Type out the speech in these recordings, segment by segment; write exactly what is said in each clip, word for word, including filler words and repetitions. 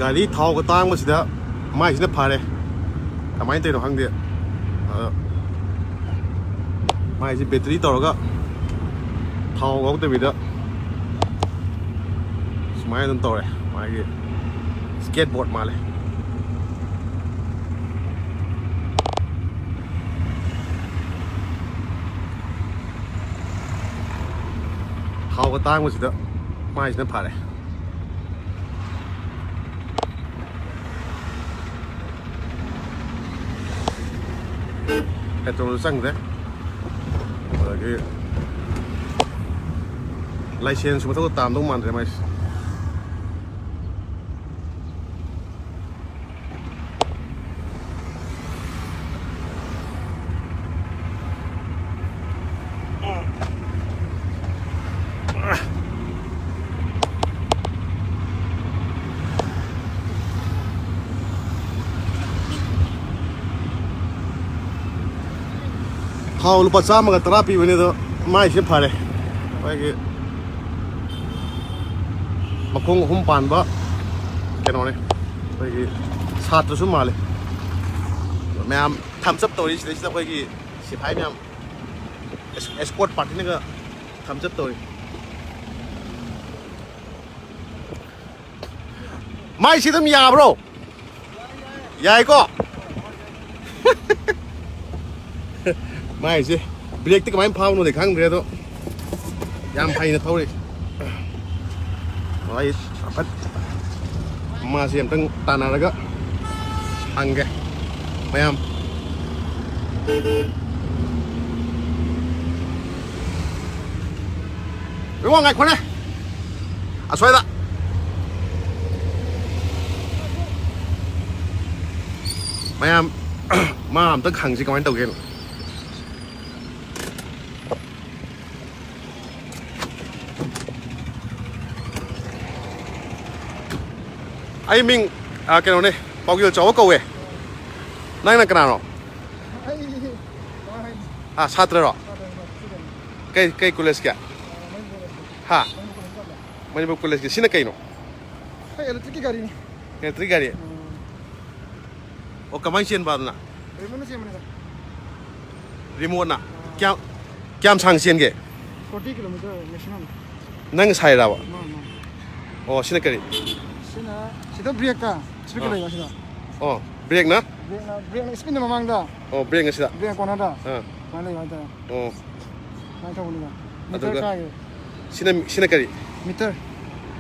ꯒꯥꯔꯤ ꯊꯥꯎꯒ ꯇꯥꯡꯕꯁꯤꯗ ꯃꯥꯏꯁꯤꯅ ꯐꯔꯦ꯫ ꯀꯃꯥꯏꯅ ꯇꯧꯔꯤꯅꯣ ꯈꯪꯗꯦ꯫ ꯑꯗꯣ ꯃꯥꯏꯁꯤ ꯕꯦꯇ꯭ꯔꯤ ꯇꯧꯔꯒ ꯊꯥꯎ ꯌꯥꯎꯗꯕꯤꯗ ꯁꯨꯃꯥꯏꯅ ꯑꯗꯨꯝ ꯇꯧꯔꯦ꯫ ꯃꯥꯒꯤ ꯁ꯭ꯀꯦꯠ ꯕꯣꯔꯗ ꯃꯥꯜꯂꯦ꯫ ꯊꯥꯎꯒ ꯇꯥꯡꯕꯁꯤꯗ ꯃꯥꯏꯁꯤꯅ ꯐꯔꯦ꯫ ꯄꯦꯇ꯭ꯔꯣꯜꯁꯨ ꯆꯪꯗ꯭ꯔꯦ꯫ ꯑꯗꯒꯤ ꯂꯥꯏꯁꯦꯟꯁꯁꯨ ꯃꯊꯧ ꯇꯥꯔꯝꯗꯧ ꯃꯥꯟꯗ꯭ꯔꯦ ꯃꯥꯏꯁꯦ꯫ ꯊꯥꯎ ꯂꯨꯄꯥ ꯆꯥꯝꯃꯒ ꯇꯔꯥ ꯄꯤꯕꯅꯤ, ꯑꯗꯣ ꯃꯥꯏꯁꯦ ꯐꯔꯦ꯫ ꯑꯩꯈꯣꯏꯒꯤ ꯃꯈꯣꯡ ꯑꯍꯨꯝ ꯄꯥꯟꯕ ꯀꯩꯅꯣꯅꯦ, ꯑꯩꯈꯣꯏꯒꯤ ꯁꯥꯇ꯭ꯔꯁꯨ ꯃꯥꯜꯂꯦ꯫ ꯃꯌꯥꯝ ꯊꯝꯁ ꯑꯞ ꯇꯧꯔꯤ ꯁꯤꯗꯩꯁꯤꯗ, ꯑꯩꯈꯣꯏꯒꯤ ꯁꯤꯐꯥꯏ ꯃꯌꯥꯝ, ꯑꯦꯁꯀꯣꯔꯠ ꯄꯥꯔꯇꯤꯅꯒ ꯊꯝꯁ ꯑꯞ ꯇꯧꯔꯤ꯫ ꯃꯥꯏꯁꯤ ꯑꯗꯨꯝ ꯌꯥꯕ꯭ꯔꯣ? ꯌꯥꯏꯀꯣ? ꯃꯥꯏꯁꯦ ꯕ꯭ꯔꯦꯛꯇꯤ ꯀꯃꯥꯏꯅ ꯐꯥꯕꯅꯣꯗꯤ ꯈꯪꯗ꯭ꯔꯦ, ꯑꯗꯣ ꯌꯥꯝ ꯐꯩꯅ ꯊꯧꯔꯤ꯫ ꯑꯩ ꯐꯠ ꯃꯥꯁꯦ ꯑꯝꯇꯪ ꯇꯥꯟꯅꯔꯒ ꯍꯪꯒꯦ ꯃꯌꯥꯝ꯫ ꯏꯕꯨꯡꯉꯣ, ꯉꯥꯏꯈꯣꯅꯦ꯫ ꯑꯁ꯭ꯋꯥꯏꯗ ꯃꯌꯥꯝ, ꯃꯥ ꯑꯝꯇ ꯍꯪꯁꯤ ꯀꯃꯥꯏꯅ ꯇꯧꯒꯦꯅ꯫ ꯑꯩ ꯃꯤꯡ, ꯑ, ꯀꯩꯅꯣꯅꯦ, ꯄꯥꯎꯖꯦꯜ ꯆꯥꯎꯕ ꯀꯧꯋꯦ꯫ ꯅꯪꯅ ꯀꯅꯥꯅꯣ? ꯑꯩ ꯀꯃꯥꯏ ꯍꯥꯏꯅꯤ? ꯑ, ꯁꯥꯇ꯭ꯔꯔꯣ? ꯁꯥꯇ꯭ꯔꯅꯤ, ꯁꯥꯇ꯭ꯔꯅꯤ꯫ ꯀꯩ, ꯀꯩ ꯀꯣꯂꯦꯖꯀꯤ? ꯑ, ꯃꯅꯤꯄꯨꯔ ꯀꯣꯂꯦꯖꯀꯤ꯫ ꯍꯥ? ꯃꯅꯤꯄꯨꯔ ꯀꯣꯂꯦꯖꯀꯤ ꯇꯝꯕ꯫ ꯃꯅꯤꯄꯨꯔ ꯀꯣꯂꯦꯖꯀꯤ꯫ ꯁꯤꯅ ꯀꯩꯅꯣ? ꯑꯩ ꯏꯂꯦꯛꯇ꯭ꯔꯤꯛꯀꯤ ꯒꯥꯔꯤꯅꯤ꯫ Electric ꯒꯥꯔꯤ? ꯑꯣ, ꯀꯃꯥꯏꯅ ꯆꯦꯟꯕ ꯑꯗꯨꯅ? Remote ꯅ ꯆꯦꯟꯕꯅꯤꯗ꯫ Remote ꯅ? ꯀꯌꯥꯝ, ꯀꯌꯥꯝ ꯁꯥꯡ ꯆꯦꯟꯒꯦ? Forty kilometer maximum꯫ ꯅꯪ ꯁꯥꯏꯔꯕ? ꯃꯥꯅꯤ, ꯃꯥꯅꯤ꯫ ꯑꯣ, ꯁꯤꯅ ꯀꯔꯤ? ꯁꯤꯅ, ꯁꯤꯗ brake ꯀ speed ꯀ ꯑꯥ꯫ ꯂꯩꯕ ꯁꯤꯗ꯫ ꯑꯣ, brake ꯅ? Brake ꯅ, brake ꯅ speed ꯅ ꯃꯃꯥꯡꯗ꯫ ꯑꯣ, brake ꯅ ꯁꯤꯗ? Brake ꯅ corner ꯗ꯫ ꯑꯥ꯫ ꯁꯨꯃꯥꯏꯅ ꯂꯩꯕ ꯍꯥꯏꯇꯥꯔꯦ꯫ ꯑꯣ꯫ ꯁꯨꯃꯥꯏꯅ ꯇꯧꯕꯅꯤꯗ꯫ Meter ꯑꯗꯨꯒ ꯀꯥꯏꯌꯦ꯫ ꯁꯤꯅ, ꯁꯤꯅ ꯀꯔꯤ? Meter꯫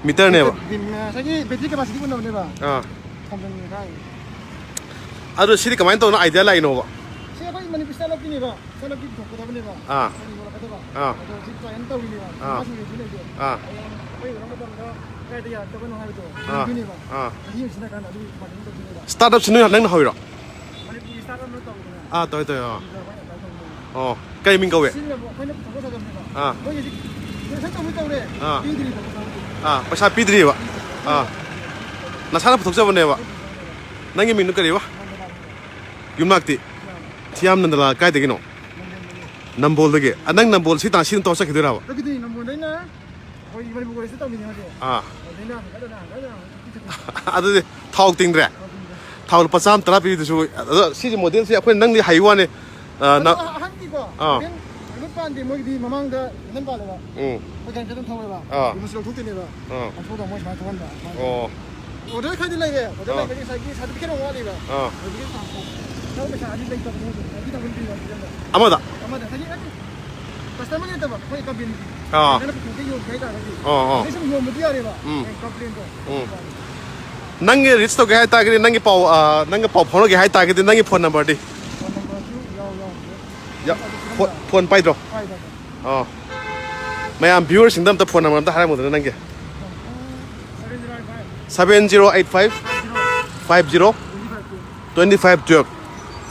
Meter ꯅꯦꯕ? Meter, ꯉꯁꯥꯏꯒꯤ battery capacity ꯎꯠꯅꯕꯅꯦꯕ꯫ ꯑꯥ꯫ ꯊꯝꯖꯟꯕꯅꯦ ꯀꯥꯏꯌꯦ꯫ ꯑꯗꯣ ꯁꯤꯗꯤ ꯀꯃꯥꯏꯅ ꯇꯧꯅ idea ꯂꯥꯛꯏꯅꯣꯕ? ꯁꯤ ꯑꯩꯈꯣꯏ ꯃꯅꯤꯄꯨꯔ startup ꯀꯤꯅꯦꯕ꯫ Startup ꯀꯤ ꯄꯨꯊꯣꯛꯀꯗꯕꯅꯦꯕ꯫ ꯑꯥ꯫ ꯑꯩꯈꯣꯏꯅ ꯌꯣꯜꯂꯛꯀꯗꯕ꯫ ꯑꯥ꯫ ꯑꯗꯣ ꯍꯧꯖꯤꯛ try ꯑꯃ ꯇꯧꯔꯤꯅꯦꯕ꯫ ꯑꯥ꯫ ꯃꯥꯁꯨ ꯌꯣꯟꯗꯣꯏ ꯂꯩꯇꯦ꯫ ꯑꯥ꯫ ꯍꯌꯦꯡ ꯑꯩꯈꯣꯏ ꯌꯣꯜꯂꯛꯄ ꯃꯇꯝꯗ ꯀꯗꯥꯏꯗ ꯌꯥꯔꯛꯇꯕꯅꯣ ꯍꯥꯏꯕꯗꯣ ꯑꯥ꯫ ꯌꯦꯡꯗꯣꯏꯅꯦꯕ꯫ ꯑꯥ꯫ ꯆꯍꯤ ꯑꯃ ꯁꯤꯟꯅꯀꯥꯟꯗ ꯑꯗꯨꯒꯤ marketing ꯇꯧꯗꯣꯏꯅꯦꯕ꯫ Startup ꯁꯤ ꯅꯣꯏ, ꯅꯪꯅ ꯍꯧꯔꯤꯔꯣ? ꯃꯅꯤꯄꯨꯔꯒꯤ startup ꯑꯃ ꯇꯧꯕꯅꯦ꯫ ꯑꯥ, ꯇꯧꯋꯦ, ꯇꯧꯋꯦ, ꯑꯥ꯫ ꯑꯗꯨꯗ ꯑꯩꯈꯣꯏꯅ apply ꯇꯧꯕꯅꯦ꯫ ꯑꯣ, ꯀꯩ ꯃꯤꯡ ꯀꯧꯋꯦ? ꯁꯤꯖꯤꯟꯅꯕ ꯑꯩꯈꯣꯏꯅ ꯄꯨꯊꯣꯛꯄ ꯁꯥꯖꯝꯅꯦꯕ꯫ ꯑꯥ꯫ ꯃꯣꯏ ꯍꯧꯖꯤꯛ registration ꯇꯧꯕ ꯇꯧꯔꯦ꯫ ꯑꯥ꯫ ꯄꯤꯗ꯭ꯔꯤꯕ ꯄꯩꯁꯥ꯫ ꯑꯥ, ꯄꯩꯁꯥ ꯄꯤꯗ꯭ꯔꯤꯕ? ꯑꯥ꯫ ꯅꯁꯥꯅ ꯄꯨꯊꯣꯛꯆꯕꯅꯦꯕ? ꯅꯪꯒꯤ ꯃꯤꯡꯗꯣ ꯀꯔꯤꯕ? ꯌꯨꯝꯅꯥꯛꯇꯤ? ꯊꯤꯌꯥꯝ ꯅꯟꯗꯂꯥꯜ ꯀꯥꯏꯗꯒꯤꯅꯣ? ꯅꯝꯕꯣꯜꯗꯒꯤ? ꯑ, ꯅꯪ ꯅꯝꯕꯣꯜ ꯁꯤ ꯇꯥ-, ꯁꯤ ꯇꯧꯔ ꯆꯠꯈꯤꯗꯣꯏꯔꯕ? ꯆꯠꯈꯤꯗꯣꯏꯅꯤ, ꯅꯝꯕꯣꯜꯗꯩꯅ ꯑꯩꯈꯣꯏ ꯃꯅꯤꯄꯨꯔ ꯀꯣꯂꯦꯖꯇ ꯇꯝꯃꯤꯅꯦ ꯃꯥꯗꯤ꯫ ꯑꯥ꯫ ꯑꯗꯩꯅ ꯍꯪꯒꯠ ꯍꯟꯗ, ꯍꯪꯒꯠ ꯍꯟꯗ ꯍꯪꯒꯠ ꯍꯟꯗ꯫ ꯑꯗꯨꯗꯤ ꯊꯥꯎ ꯇꯤꯡꯗ꯭ꯔꯦ? ꯊꯥꯎ ꯇꯤꯡꯗ꯭ꯔꯦ꯫ ꯊꯥꯎ ꯂꯨꯄꯥ ꯆꯥꯝꯃ ꯇꯔꯥ ꯄꯤꯕꯗꯨꯁꯨ, ꯑꯗꯣ ꯁꯤꯒꯤ model ꯁꯦ ꯑꯩꯈꯣꯏ ꯅꯪꯗꯤ ꯍꯩ ꯋꯥꯅꯤ꯫ ꯑ, ꯅ-, ꯑꯗꯣ ꯑꯍꯟꯒꯤꯀꯣ, ꯑꯥ꯫ ꯀꯩꯅꯣ ꯄꯥꯟꯗꯦ, ꯃꯣꯏꯒꯤꯗꯤ ꯃꯃꯥꯡꯗ ꯀꯩꯅꯣꯝ ꯄꯥꯜꯂꯦꯕ꯫ ꯎꯝ꯫ ꯑꯩꯈꯣꯏ ꯒꯥꯔꯤ ꯑꯗꯨꯝ ꯊꯧꯋꯦꯕ꯫ ꯑꯥ꯫ ꯑꯗꯨꯁꯨ ꯂꯧꯊꯣꯛꯇꯣꯏꯅꯦꯕ꯫ ꯑꯥ꯫ ꯂꯧꯊꯣꯛꯑꯒ ꯃꯣꯏ ꯁꯨꯃꯥꯏꯅ ꯊꯧꯍꯟꯕ꯫ ꯑꯣ꯫ Order ꯈꯔꯗꯤ ꯂꯩꯔꯦ꯫ Order ꯑꯥ꯫ ꯂꯩꯕꯒꯤ ꯉꯁꯥꯏꯒꯤ certificate ꯑꯃ ꯋꯥꯠꯂꯤꯕ꯫ ꯑꯥ꯫ ꯑꯗꯨꯒꯤ ꯇꯥꯟꯊꯣꯛ-, ꯅꯪ ꯄꯩꯁꯥ ꯑꯅꯤ ꯂꯩꯇꯕꯅꯦ ꯍꯧꯖꯤꯛ꯫ ꯑꯅꯤ ꯊꯥꯎꯖꯟ ꯄꯤꯕ ꯍꯧꯖꯤꯛ ꯑꯃꯗ꯫ ꯑꯃꯗ? ꯍꯥꯏꯗꯤ, ꯍꯥꯏꯗꯤ, customer ꯅꯠꯇꯕ, ꯑꯩꯈꯣꯏ company ꯒꯤ꯫ ꯑꯥ꯫ ꯅꯪꯅ ꯄꯨꯊꯣꯛꯀꯦ ꯌꯣꯟꯒꯦ ꯍꯥꯏꯇꯥꯔꯒꯗꯤ꯫ ꯑꯣ, ꯑꯣ꯫ ꯑꯗꯩ ꯁꯨꯝ ꯌꯣꯟꯕꯗꯤ ꯌꯥꯔꯦꯕ꯫ ꯎꯝ꯫ ꯑꯦ, complain ꯗꯣ꯫ ꯎꯝ꯫ ꯅꯪꯒꯤ reach ꯇꯧꯒꯦ ꯍꯥꯏꯇꯥꯔꯒꯗꯤ, ꯅꯪꯒꯤ ꯄꯥꯎ, ꯑꯥ, ꯅꯪꯒ ꯄꯥꯎ ꯐꯥꯎꯅꯒꯦ ꯍꯥꯏꯇꯥꯔꯒꯗꯤ, ꯅꯪꯒꯤ phone number ꯗꯤ? Phone number ꯁꯨ ꯌꯥꯎ-, ꯌꯥꯎꯗ꯭ꯔꯦ꯫ ꯌꯥ-, phone, phone ꯄꯥꯏꯗ꯭ꯔꯣ? ꯄꯥꯏꯗꯕ꯫ ꯑꯣ꯫ ꯃꯌꯥꯝ viewer ꯁꯤꯡꯗ ꯑꯝꯇ phone number ꯑꯝꯇ ꯍꯥꯏꯔꯝꯃꯨꯗꯅ ꯅꯪꯒꯤ꯫ Seven zero eight five꯫ Seven zero eight five, five zero, twenty five twelve꯫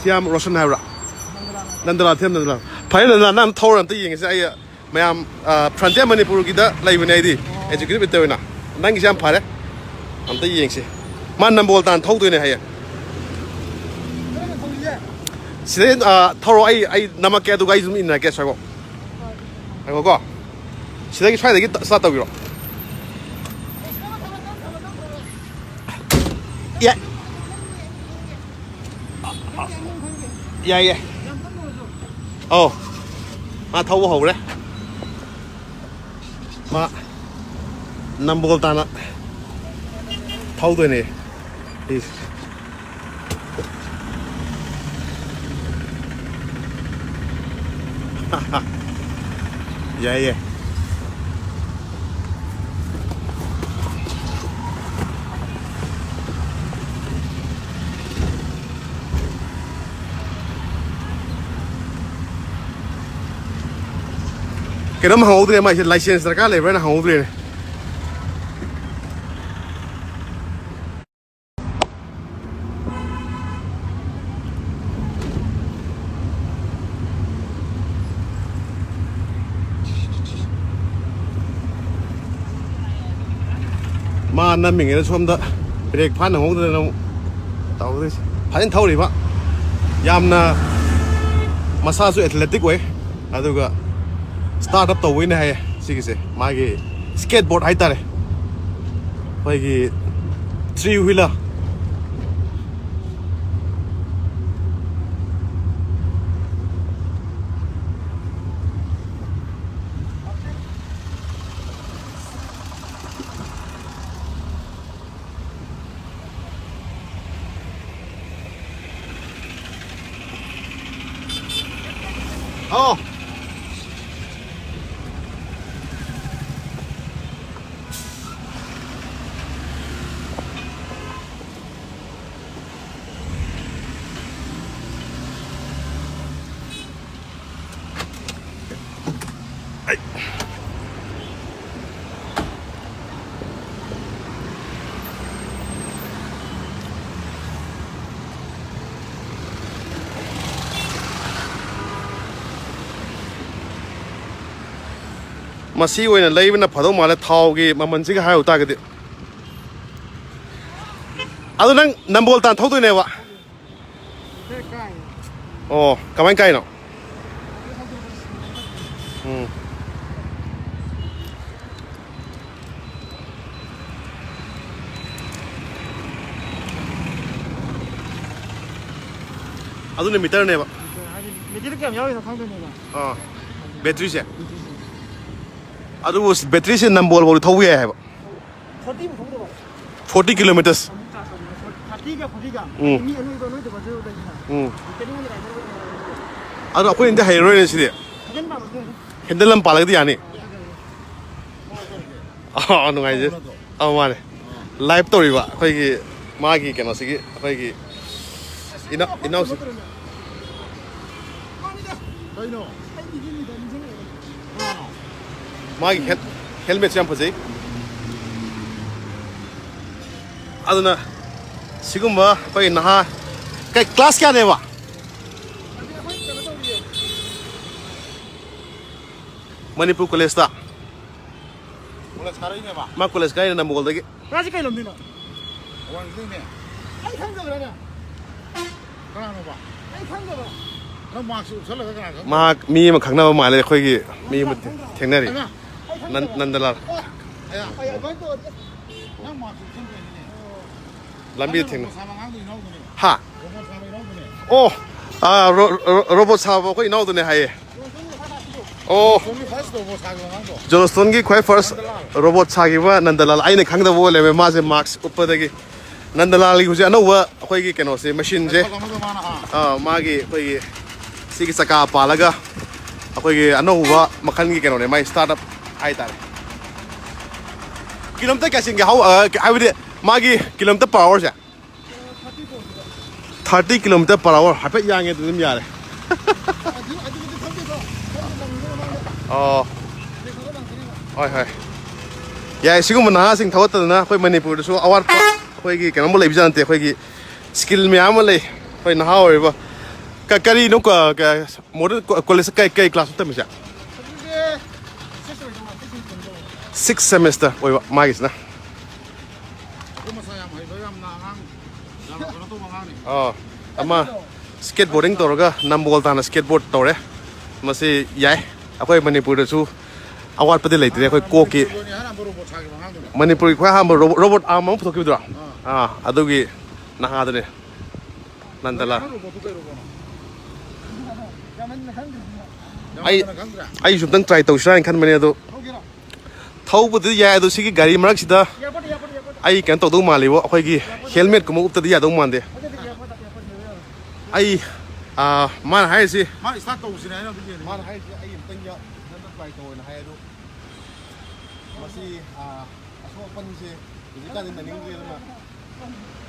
Siam Roshan ꯍꯥꯏꯕ꯭ꯔꯥ? ꯅꯟꯗꯂꯥꯜ, ꯊꯤꯌꯥꯝ ꯅꯟꯗꯂꯥꯜ꯫ ꯐꯔꯦ, ꯅꯟꯗꯂꯥꯜ, ꯅꯪ ꯊꯧꯔ ꯑꯝꯇ ꯌꯦꯡꯉꯁꯤ꯫ ꯑꯩ ꯃꯌꯥꯝ, ꯑ, Frontier ꯃꯅꯤꯄꯨꯔꯒꯤꯗ ꯂꯩꯕꯅꯦ ꯑꯩꯗꯤ, executive editor ꯑꯣꯏꯅ꯫ ꯅꯪꯒꯤꯁꯦ ꯌꯥꯝ ꯐꯔꯦ꯫ ꯑꯝꯇ ꯌꯦꯡꯁꯤ꯫ ꯃꯥ ꯅꯝꯕꯣꯜ ꯇꯥꯟꯅ ꯊꯧꯗꯣꯏꯅꯦ ꯍꯌꯦꯡ꯫ ꯁꯤꯗꯩ, ꯑ, ꯊꯧꯔꯣ, ꯑꯩ, ꯑꯩ ꯅꯝꯃꯛꯀꯦ, ꯑꯗꯨꯒ ꯑꯩ ꯑꯗꯨꯝ ꯏꯟꯅꯔꯛꯀꯦ, ꯁ꯭ꯋꯥꯏꯐꯥꯎ꯫ ꯉꯥꯏꯈꯣꯀꯣ꯫ ꯁꯤꯗꯒꯤ, ꯁ꯭ꯋꯥꯏꯗꯒꯤ ꯇ-, start ꯇꯧꯕꯤꯔꯣ꯫ ꯌꯥꯏ꯫ ꯌꯥꯏ, ꯌꯥꯏ꯫ ꯑꯧ꯫ ꯃꯥ ꯊꯧꯕ ꯍꯧꯔꯦ꯫ ꯃꯥ ꯅꯝꯕꯣꯜ ꯇꯥꯅ ꯊꯧꯗꯣꯏꯅꯦ꯫ ꯏꯁ꯫ ꯌꯥꯏ, ꯌꯥꯏ꯫ ꯀꯩꯅꯣꯝ ꯍꯪꯍꯧꯗ꯭ꯔꯦ ꯃꯥꯏꯁꯦ, license ꯗꯔꯀꯥꯔ ꯂꯩꯕ꯭ꯔꯥꯅ ꯍꯪꯍꯧꯗ꯭ꯔꯦꯅꯦ꯫ ꯃꯥ ꯅꯝꯃꯤꯉꯩꯗ ꯁꯣꯝꯗ brake ꯐꯥ ꯅꯪꯍꯧꯗꯗꯅ ꯑꯃꯨꯛ ꯇꯧꯔꯤꯁꯦ꯫ ꯐꯖꯅ ꯊꯧꯔꯤꯕ, ꯌꯥꯝꯅ ꯃꯁꯥꯁꯨ athletic ꯑꯣꯏ, ꯑꯗꯨꯒ start up ꯇꯧꯕꯩꯅꯦ ꯍꯥꯏꯌꯦ꯫ ꯁꯤꯒꯤꯁꯦ ꯃꯥꯒꯤ skateboard ꯍꯥꯏꯇꯥꯔꯦ, ꯑꯩꯈꯣꯏꯒꯤ three wheeler꯫ ꯑꯣ꯫ ꯃꯁꯤ ꯑꯣꯏꯅ ꯂꯩꯕꯅ ꯐꯗꯧ ꯃꯥꯜꯂꯦ, ꯊꯥꯎꯒꯤ ꯃꯃꯜꯁꯤꯒ ꯍꯥꯏꯔꯨ ꯇꯥꯔꯒꯗꯤ꯫ ꯑꯗꯨ ꯅꯪ ꯅꯝꯕꯣꯜ ꯇꯥꯟ ꯊꯧꯗꯣꯏꯅꯦꯕ? ꯑꯣ, ꯀꯃꯥꯏ ꯀꯥꯏꯅꯣ? ꯎꯝ꯫ ꯑꯗꯨꯅ ꯃꯤꯇꯔꯅꯦꯕ꯫ ꯍꯥꯏꯗꯤ ꯃꯤꯇꯔ ꯀꯌꯥꯝ ꯌꯥꯎꯔꯤꯅꯣ ꯈꯪꯗꯣꯏꯅꯦꯕ꯫ ꯑꯥ, ꯕꯦꯇ꯭ꯔꯤꯁꯦ꯫ ꯑꯗꯨꯕꯨ ꯕꯦꯇ꯭ꯔꯤꯁꯦ ꯅꯝꯕꯣꯜ ꯐꯥꯎꯗꯤ ꯊꯧꯕ ꯌꯥꯏ ꯍꯥꯏꯕ꯫ ꯐꯣꯔꯇꯤꯕꯨ ꯊꯧꯗꯕ꯫ Forty kilometres. ꯊꯥꯔꯇꯤꯒ ꯐꯣꯔꯇꯤꯒ꯫ ꯎꯝ꯫ ꯃꯤ ꯑꯅꯣꯏꯕ ꯑꯅꯣꯏꯗꯕꯁꯨ ꯂꯩꯗꯅ꯫ ꯎꯝ꯫ ꯔꯥꯏꯗꯔ ꯑꯣꯏꯅ ꯑꯗꯣ ꯑꯩꯈꯣꯏꯅꯗꯤ ꯍꯩꯔꯔꯣꯏꯅꯦ ꯁꯤꯗꯤ꯫ ꯍꯦꯟꯗꯜ ꯄꯥꯟꯕꯁꯨ ꯂꯩ꯫ ꯍꯦꯟꯗꯜ ꯑꯃ ꯄꯥꯜꯂꯒꯗꯤ ꯌꯥꯅꯤ꯫ ꯑꯥ, ꯅꯨꯡꯉꯥꯏꯖꯩ꯫ ꯑꯧ, ꯃꯥꯅꯦ꯫ ꯂꯥꯏꯚ ꯇꯧꯔꯤꯕ ꯑꯩꯈꯣꯏꯒꯤ ꯃꯥꯒꯤ ꯀꯩꯅꯣꯁꯤꯒꯤ ꯑꯩꯈꯣꯏꯒꯤ ꯏꯅꯥꯎ-, ꯏꯅꯥꯎꯁꯤ꯫ ꯀꯩꯅꯣ? ꯃꯥꯒꯤ ꯍꯦꯜ-, ꯍꯦꯜꯃꯦꯠꯁꯦ ꯌꯥꯝ ꯐꯖꯩ꯫ ꯑꯗꯨꯅ ꯁꯤꯒꯨꯝꯕ ꯑꯩꯈꯣꯏ ꯅꯍꯥ, ꯀꯩ ꯀ꯭ꯂꯥꯁ ꯀꯌꯥꯅꯦꯕ? ꯃꯅꯤꯄꯨꯔ ꯀꯣꯂꯦꯖꯇ꯫ ꯀꯣꯂꯦꯖ ꯀꯥꯔꯛꯏꯅꯦꯕ? ꯃꯥ ꯀꯣꯂꯦꯖ ꯀꯥꯏꯅ ꯅꯝꯕꯣꯜꯗꯒꯤ꯫ ꯃꯥꯁꯤ ꯀꯩ ꯂꯝꯗꯩꯅꯣ? ꯋꯥꯡꯖꯤꯡꯗꯩꯅꯦ꯫ ꯑꯩ ꯈꯪꯗꯕ꯭ꯔꯥꯅꯦ? ꯀꯅꯥꯅꯣꯕ? ꯑꯩ ꯈꯪꯗꯕ꯭ꯔꯥ? ꯅꯪ ꯃꯥꯛꯁ ꯎꯞꯁꯜꯂꯒ ꯀꯅꯥ ꯈꯪꯗꯣꯏꯅꯣ? ꯃꯍꯥꯛ ꯃꯤ ꯑꯃ ꯈꯪꯅꯕ ꯃꯥꯜꯂꯦ, ꯑꯩꯈꯣꯏꯒꯤ ꯃꯤ ꯑꯃ ꯊꯦꯡꯅꯔꯤ꯫ ꯑꯩ ꯈꯪꯗꯕ꯭ꯔꯥ? ꯅꯟ-, ꯅꯟꯗꯂꯥꯜ꯫ ꯑꯦ, ꯑꯩ ꯑꯗꯨꯃꯥꯏꯅ ꯇꯧꯔꯗꯤ ꯅꯪ ꯃꯥꯛꯁ ꯎꯞꯁꯟꯗꯣꯏꯅꯤꯅꯦ꯫ ꯂꯝꯕꯤꯗ ꯊꯦꯡꯅ-, ꯍꯥ? ꯑꯣ, ꯑꯥ, ꯔꯣ-, ꯔꯣ-, ꯔꯣꯕꯣꯠ ꯁꯥꯕ ꯑꯩꯈꯣꯏ ꯏꯅꯥꯎꯗꯨꯅꯦ ꯍꯥꯏꯌꯦ꯫ ꯑꯣ꯫ ꯖꯣꯟꯁꯇꯣꯟꯒꯤ ꯈ꯭ꯋꯥꯏ ꯐꯥꯔꯁ ꯔꯣꯕꯣꯠ ꯁꯥꯈꯤꯕ ꯅꯟꯗꯂꯥꯜ, ꯑꯩꯅ ꯈꯪꯗꯕ ꯑꯣꯏ ꯂꯩꯔꯝꯃꯦ, ꯃꯥꯁꯦ ꯃꯥꯛꯁ ꯎꯞꯄꯗꯒꯤ꯫ ꯅꯟꯗꯂꯥꯜꯒꯤ ꯍꯧꯖꯤꯛ ꯑꯅꯧꯕ ꯑꯩꯈꯣꯏꯒꯤ ꯀꯩꯅꯣꯁꯦ, ꯃꯦꯁꯤꯟꯁꯦ, ꯑꯥ, ꯃꯥꯒꯤ ꯑꯩꯈꯣꯏꯒꯤ ꯁꯤꯒꯤ ꯆꯀꯥ ꯄꯥꯜꯂꯒ ꯑꯩꯈꯣꯏꯒꯤ ꯑꯅꯧꯕ ꯃꯈꯜꯒꯤ ꯀꯩꯅꯣꯅꯦ, ꯃꯥꯏ ꯁ꯭ꯇꯥꯔꯠ ꯑꯞ ꯍꯥꯏꯇꯥꯔꯦ꯫ ꯀꯤꯂꯣꯃꯤꯇꯔ ꯀꯌꯥ ꯆꯦꯟꯒꯦ? ꯍꯥꯎ-, ꯑ, ꯍꯥꯏꯕꯗꯤ ꯃꯥꯒꯤ ꯀꯤꯂꯣꯃꯤꯇꯔ ꯄꯔ ꯑꯋꯥꯔꯁꯦ? ꯊꯥꯔꯇꯤ ꯀꯤꯂꯣꯃꯤꯇꯔ ꯄꯔ ꯑꯋꯥꯔ ꯍꯥꯏꯐꯦꯠ ꯌꯥꯡꯉꯦ, ꯑꯗꯨ ꯑꯗꯨꯝ ꯌꯥꯔꯦ꯫ ꯑꯣ꯫ ꯍꯣꯏ, ꯍꯣꯏ꯫ ꯌꯥꯏ, ꯁꯤꯒꯨꯝꯕ ꯅꯍꯥꯁꯤꯡ ꯊꯧꯒꯠꯇꯗꯅ ꯑꯩꯈꯣꯏ ꯃꯅꯤꯄꯨꯔꯗꯁꯨ ꯑꯋꯥꯠꯄ ꯑꯩꯈꯣꯏꯒꯤ ꯀꯩꯅꯣꯝꯃ ꯂꯩꯕꯖꯥꯠ ꯅꯠꯇꯦ꯫ ꯑꯩꯈꯣꯏꯒꯤ ꯁ꯭ꯀꯤꯜ ꯃꯌꯥꯝ ꯑꯃ ꯂꯩ꯫ ꯑꯩꯈꯣꯏ ꯅꯍꯥ ꯑꯣꯏꯔꯤꯕ ꯀ-, ꯀꯔꯤꯅꯣ ꯀ-, ꯀ-, ꯃꯣꯗꯔꯟ ꯀꯣ-, ꯀꯣꯂꯦꯖ ꯀꯩ, ꯀꯩ ꯀ꯭ꯂꯥꯁ ꯇꯝꯃꯤꯁꯦ? ꯁꯤꯛꯁ ꯁꯦꯃꯤꯁꯇꯔ ꯑꯣꯏꯕ ꯃꯥꯒꯤꯁꯤꯅ꯫ ꯑꯗꯨ ꯃꯁꯥ ꯌꯥꯝ ꯍꯩꯕ, ꯌꯥꯝꯅ ꯑꯉꯥꯡ, ꯌꯥꯝꯅ ꯀꯩꯅꯣ ꯇꯧꯕ ꯑꯉꯥꯡꯅꯤ꯫ ꯑꯥ, ꯑꯃ ꯁ꯭ꯀꯦꯠ ꯕꯣꯔꯗꯤꯡ ꯇꯧꯔꯒ ꯅꯝꯕꯣꯜ ꯇꯥꯟꯅ ꯁ꯭ꯀꯦꯠ ꯕꯣꯔꯗ ꯇꯧꯔꯦ꯫ ꯃꯁꯤ ꯌꯥꯏ꯫ ꯑꯩꯈꯣꯏ ꯃꯅꯤꯄꯨꯔꯗꯁꯨ ꯑꯋꯥꯠꯄꯗꯤ ꯂꯩꯇ꯭ꯔꯦ, ꯑꯩꯈꯣꯏ ꯀꯣꯛꯀꯤ꯫ ꯃꯅꯤꯄꯨꯔꯒꯤ ꯈ꯭ꯋꯥꯏ ꯑꯍꯥꯟꯕ ꯔꯣꯕꯣꯠ ꯁꯥꯈꯤꯕ ꯑꯉꯥꯡꯗꯨꯅꯤ꯫ ꯃꯅꯤꯄꯨꯔꯒꯤ ꯈ꯭ꯋꯥꯏ ꯑꯍꯥꯟꯕ ꯔꯣꯕꯣꯠ, ꯔꯣꯕꯣꯠ ꯑꯥꯔꯝ ꯑꯃ ꯄꯨꯊꯣꯛꯈꯤꯕꯗꯨꯔꯣ? ꯑꯥ꯫ ꯑꯥ, ꯑꯗꯨꯒꯤ ꯅꯍꯥꯗꯨꯅꯦ꯫ ꯅꯟꯗꯂꯥ꯫ ꯑꯩ ꯑꯩꯁꯨ ꯑꯝꯇꯪ ꯇ꯭ꯔꯥꯏ ꯇꯧꯁꯤꯔꯥ ꯍꯥꯏꯅ ꯈꯟꯕꯅꯦ ꯑꯗꯣ꯫ ꯊꯧꯕꯗꯤ ꯌꯥꯏ ꯑꯗꯣ ꯁꯤꯒꯤ ꯒꯥꯔꯤ ꯃꯔꯛꯁꯤꯗ ꯑꯩ ꯀꯩꯅꯣ ꯇꯧꯗꯧ ꯃꯥꯜꯂꯤꯕꯣ, ꯑꯩꯈꯣꯏꯒꯤ ꯍꯦꯜꯃꯦꯠꯀꯨꯝꯕ ꯎꯞꯇꯗꯤ ꯌꯥꯗꯧ ꯃꯥꯟꯗꯦ꯫ ꯑꯩ ꯃꯥꯅ ꯍꯥꯏꯔꯤꯁꯤ ꯃꯥ ꯏꯁꯇꯥꯔꯠ ꯇꯧꯁꯤꯅꯦ ꯍꯥꯏꯅ ꯑꯝꯇ ꯌꯦꯡꯉꯦ꯫ ꯃꯥꯅ ꯍꯥꯏꯔꯤꯁꯤ ꯑꯩ ꯑꯝꯇꯪ ꯅꯪꯅ ꯇ꯭ꯔꯥꯏ ꯇꯧꯑꯣꯅ ꯍꯥꯏ ꯑꯗꯣ ꯃꯁꯤ ꯑꯁꯣꯛ ꯑꯄꯟꯁꯦ ꯍꯧꯖꯤꯛꯀꯥꯟꯗꯤ ꯅꯪꯅꯤꯡꯗ꯭ꯔꯦꯗꯅ꯫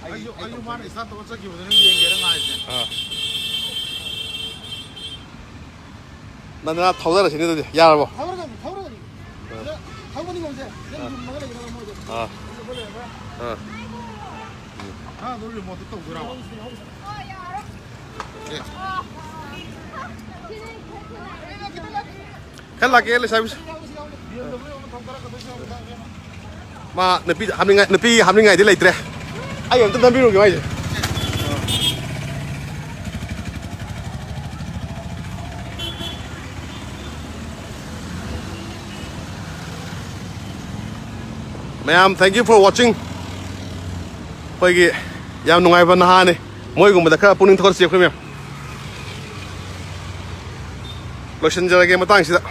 ꯑꯩꯁꯨ ꯑꯩꯁꯨ ꯃꯥꯅ ꯏꯁꯇꯥꯔꯠ ꯇꯧꯔ ꯆꯠꯈꯤꯕꯗꯨꯅ ꯌꯦꯡꯒꯦꯅ ꯉꯥꯏꯔꯤꯁꯦ꯫ ꯑꯥ꯫ ꯅꯟꯗꯅ ꯊꯧꯗꯔꯁꯤꯅꯦ ꯑꯗꯨꯗꯤ꯫ ꯌꯥꯔꯕꯣ? ꯊꯧꯔꯒꯅꯤ, ꯊꯧꯔꯒꯅꯤ꯫ ꯊꯧꯕꯗꯤ ꯉꯝꯗꯦ꯫ ꯅꯪ ꯌꯨꯝꯃꯒ ꯂꯩꯒꯗꯕ ꯃꯣꯏꯗꯣ꯫ ꯑꯥ꯫ ꯑꯥ꯫ ꯅꯪ ꯑꯗꯨꯝ ꯔꯤꯃꯣꯠꯇ ꯇꯧꯗꯣꯏꯔꯕ? ꯑꯦ꯫ ꯈꯔ ꯂꯥꯛꯀꯦ ꯂꯩꯁꯥꯕꯤꯁꯨ꯫ ꯃꯥ ꯅꯨꯄꯤ ꯍꯥꯞꯅꯤꯡꯉꯥꯏ, ꯅꯨꯄꯤ ꯍꯥꯞꯅꯤꯡꯉꯥꯏꯗꯤ ꯂꯩꯇ꯭ꯔꯦ꯫ ꯑꯩ ꯑꯝꯇ ꯅꯝꯕꯤꯔꯨꯒꯦ ꯃꯥꯏꯁꯦ꯫ ꯃꯌꯥꯝ, thank you for watching꯫ ꯑꯩꯈꯣꯏꯒꯤ ꯌꯥꯝ ꯅꯨꯡꯉꯥꯏꯕ ꯅꯍꯥꯅꯤ꯫ ꯃꯣꯏꯒꯨꯝꯕꯗ ꯈꯔ ꯄꯨꯛꯅꯤꯡ ꯊꯧꯒꯠꯁꯤ ꯑꯩꯈꯣꯏ ꯃꯌꯥꯝ꯫ ꯂꯣꯏꯁꯤꯟꯖꯔꯒꯦ ꯃꯇꯥꯡꯁꯤꯗ꯫